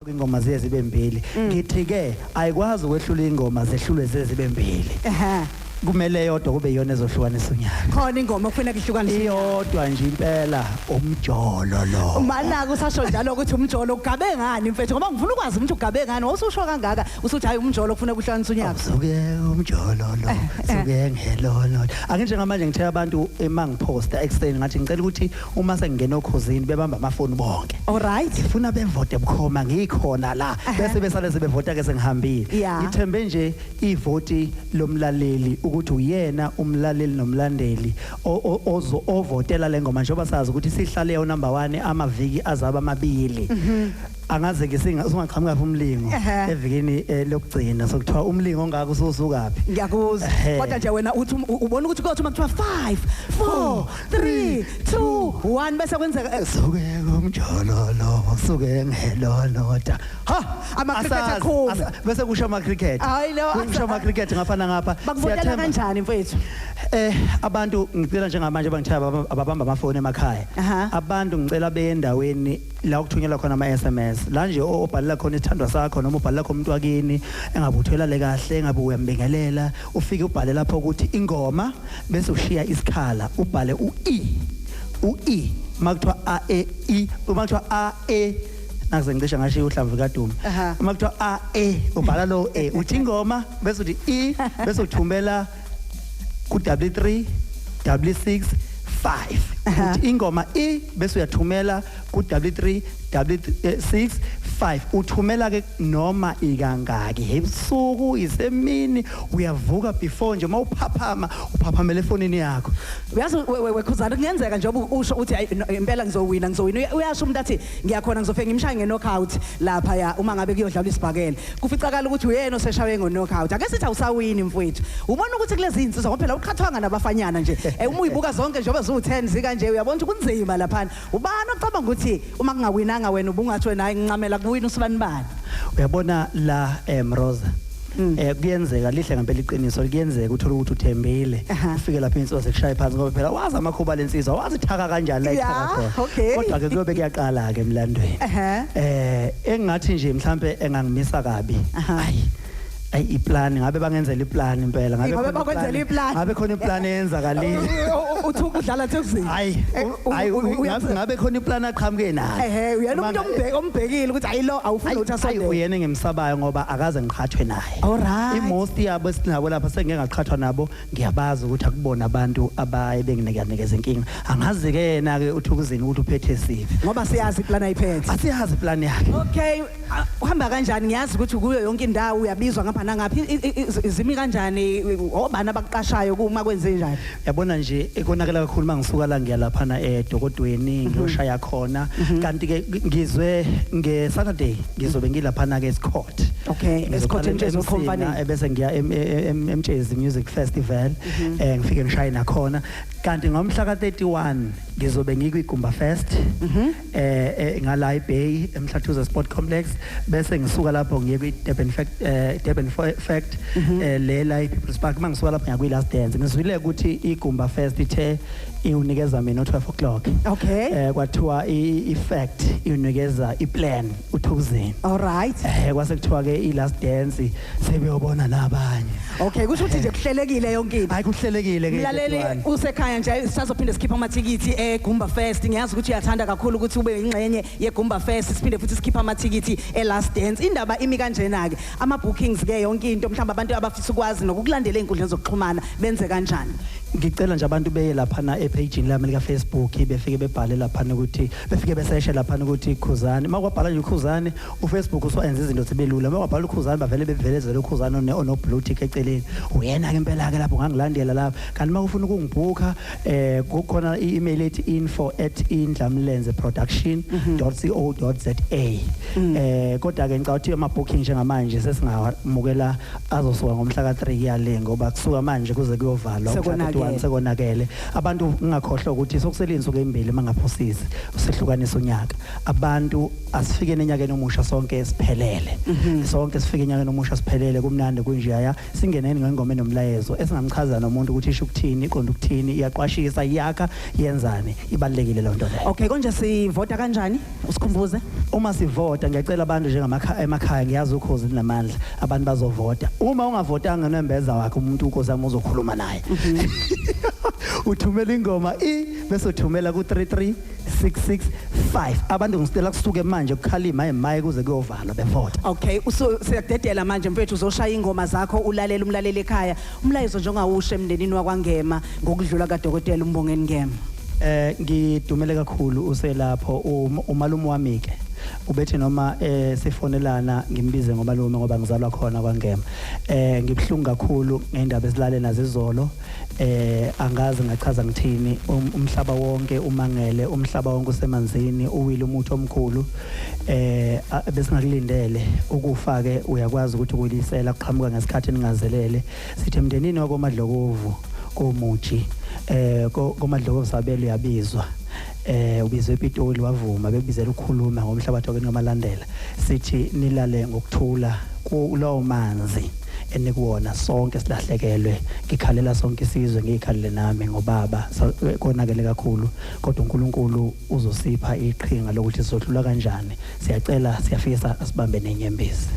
Ingoma ziye zibe mbili. Ngithi ke ayikwazi ukwehlula ingoma, zehlulwe ziye zibe mbili. Kumele yodwa kube iyona ezohlukanisa unyaka. Khona ingoma okufuneka ihlukanise. Iyodwa nje impela, umjolo lo. Manaka usasho njalo ukuthi umjolo ugabe ngani, mfethu, ngoba ngifuna ukwazi ukuthi ugabe ngani. Wawususho kangaka, usuthi hayi, umjolo kufuneka uhlukanise unyaka. Suke umjolo lo, suke ngelono. Ake njengamanje ngithe abantu emangiphosta ekuseni, ngathi ngicela ukuthi uma sengingena okhozini bebamba amafoni bonke. All right. Ngifuna bevote bukhoma ngikhona la, bese besale sebevota ke sengihambile. Ngithembe nje ivoti lomlaleli, ukuthi uyena umlaleli nomlandeli ozo ovotela le ngoma, njengoba sazi ukuthi sihlale yo number 1 amaviki azaba amabili. Angaze ke singaqhamuka umlingo evikini lokugcina, sokuthiwa umlingo ongaka usukaphi. Ngiyakuzwa. Kodwa nje wena uthi ubona ukuthi kuyothi uma kuthiwa 5 4 3 2 1 bese kwenzeka Suke kumjolo lo, suke ngelonota ha. Ama-cricket Asazi, aqhume. Bese kusho ama cricket. Hayi, lo kusho ama cricket ngapha nangapha. Bakuvotela Siyathemba. kanjani, mfethu? Abantu ngicela njengamanje bangithe ababamba amafoni emakhaya. Abantu ngicela beye endaweni la ukuthunyelwa khona ama SMS. La nje obhalela khona isithandwa sakho noma ubhalela khona umuntu wakini, engabe le kahle, engabe uyambingelela, ufike ubhale lapho ukuthi ingoma, bese ushiya isikhala, ubhale u-E, u-E makuthiwa A E I, uma kuthiwa A E, nakuze ngicishe ngashiya uhlamvu kaDuma. Uma kuthiwa A E, ubhala lo E, uthi ingoma, bese uthi E, bese uthumela ku 33 66 5. Uthi ingoma E, bese uyathumela ku 33 6 5. Uthumela ke noma ikangaki, ebusuku, isemini, uyavuka before nje mawuphaphama, uphaphamela efonini yakho. Uyazi wekhuzana, kungenzeka njengoba usho uthi hayi, no, impela ngizowina, ngizowina. Uyasho umuntu athi ngiyakhona, ngizofika ngimshaye nge-knockout lapha ya uma ngabe kuyodlalwa isibhakela, kuficakala ukuthi uyena oseshawe ngo-knockout. Ake sithi awusawini, mfowethu, ubona ukuthi kulezi iy'nsizwa, ngoba phela uqhathwanga nabafanyana nje, uma uyibuka zonke njengoba ziwu-10 zikanje, uyabona ukuthi kunzima laphana. Ubani ocabanga ukuthi uma kungawinanga wena, ubungathi wena hayi, ngincamela kuwina usibani bani? Uyabona la, Rosa, kuyenzeka lihle ngempela iqiniso, kuyenzeka uthola ukuthi uthembile, ufike lapha insizwa sekushaya phansi, ngoba phela wazi amakhuba lensizwa, wazi thaka kanjani la ithaka khona. Kodwa ke kuyobe kuyaqala ke emlandweni. Engathi nje mhlambe engangimisa kabi, hayi ayi, iplan, ngabe bangenzela iplan impela, ngabe Ngabe khona bakwenzela iplan. Ngabe khona iplan eyenzakalile. Uthi ukudlala thekuzini. Hayi hayi, ngabe khona iplan aqhamuke nayo. Ehe, uyena umuntu ombhekile ukuthi hayi, lo awufuni ukuthi Ayi, asondele. Uyena engimsabayo ngoba akaze ngiqhathwe naye. I-most yabo esinabo lapha sengike ngaqhathwa nabo, ngiyabazi ukuthi akubona abantu abaye benginikanikeza inkinga. Angazi-ke yena-ke uthukuzini ukuthi uphethe siphi. Ngoba siyazi iplan ayiphethe. Asiyazi iplan yakhe. Okay, uhamba kanjani? Ngiyazi ukuthi kuyo yonke indawo uyabizwa ngapha nangapha. Zimi kanjani? Obani abakuqashayo kuma kwenze njani? Yabona nje, ekonakela kakhulu uma ngisuka la ngiya laphana edokodweni ngiyoshaya khona, kanti-ke ngizwe nge-Saturday ngizobe ngilaphana-ke eScott. Okay, eScott, eMtshezi Ukhomfane. Ebese ngiya eMtshezi Music Festival, ngifike ngishaye nakhona, kanti ngomhla ka-31 ngizobe ngikwi-Gumba Fest ngala eBay, eMhlathuze Sport Complex, bese ngisuka lapho ngiye kwi-Durban Fact, Durban Fact, le la i-People's Park. Mangisuka lapho ngiya kwi-Last Dance. Ngizwile ukuthi iGumba Fest ithe iwunikeza mina u-12 o'clock. Kwathiwa i-fact iwunikeza iplan uthukuzini. All right. Kwase kuthiwa ke i-Last Dance sebeyobona nabanye. Okay, kusho ukuthi nje kuhlelekile yonke into. Hayi, kuhlelekile ke. Mlaleli 31. usekhaya nje, sisazophinde sikhiphe amathikithi eGumba Fest. Ngiyazi ukuthi uyathanda kakhulu ukuthi ube ingxenye yeGumba Fest. Siphinde futhi sikhiphe amathikithi eLast Dance. Indaba imi kanjena ke. Ama bookings ke, yonke into, mhlawumbe abantu abafisa ukwazi nokukulandela einkundleni zokuxhumana benze kanjani? Ngicela nje abantu beye laphana epage lami lika Facebook, befike bebhale laphana ukuthi, befike beseshe laphana ukuthi Khuzani. Makwabhala nje uKhuzani, uFacebook usoyenza izinto zibe lula. Makwabhala uKhuzani, bavele bevelezele uKhuzani ono blue tick eceleni. Uyena ke impela ke lapho, ngangilandela lapho. Kanti makufuna ukungibhuka, kukhona i-email ethi info@indlamlenzeproduction.co.za. Kodwa ke ngicabanga ukuthi ama booking njengamanje sesingamukela azosuka ngomhla ka3 yale, ngoba kusuka manje kuze kuyovalwa umhla Sekonakele. 31 sekonakele. Abantu ngingakhohlwa ukuthi sokusele insuku ezimbili mangaphosisi usehlukanisa unyaka. Abantu asifike enyakeni omusha sonke siphelele, sonke sifike enyakeni omusha siphelele, kumnandi kunjeyaya. Singeneni ngengoma enomlayezo esingamchaza nomuntu ukuthi isho ukuthini, iqonda ukuthini, iyaqwashisa, iyakha, yenzani. Ibalekile loo nto leyo. Okay, konje sivota kanjani? Usikhumbuze. Uma sivota, ngiyacela abantu njengamakhaya, emakhaya, ngiyazi ukhozi linamandla, abantu bazovota. Uma ungavotanga, nembeza wakhe umuntu uNkosi yami uzokhuluma naye. Uthumela ingoma i bese uthumela ku 33665. Abantu ngisicela kusuke manje kukhalima emaye kuze kuyovalwa bevota. Okay, siyakudedela manje mfethu, uzoshaya ingoma zakho, ulalela umlaleli ekhaya. Umlayezo nje ongawusho emndenini wakwaNgema ngokudlula kaDokotela uMbongeni Ngema. Ngidumele kakhulu uselapho umalume wami ke, ubethi noma sifonelana ngimbize ngomalume ngoba ngizalwa khona kwaNgema. Ngibhlungu kakhulu ngendaba esilale nazo izolo. Angazi ngachaza ngithini. Umhlaba wonke umangele, umhlaba wonke usemanzini, uwile umuthi omkhulu. Besingakulindele ukufa ke, uyakwazi ukuthi ukulisela kuqhamuka ngesikhathi ningazelele. Sithi emndenini wakoMadlokovu, komuji koMadlokovu, sabelo uyabizwa, ubizwe ePitoli wavuma, bekubizela ukukhuluma ngomhlabathi wakini kaMalandela. Sithi nilale ngokuthula kulowo manzi enikuwona. Sonke silahlekelwe, ngikhalela sonke isizwe, ngikhalele nami ngobaba. Konakele kakhulu, kodwa uNkulunkulu uzosipha iqhinga lokuthi sizodlula kanjani. Siyacela, siyafisa, asibambe nenyembezi.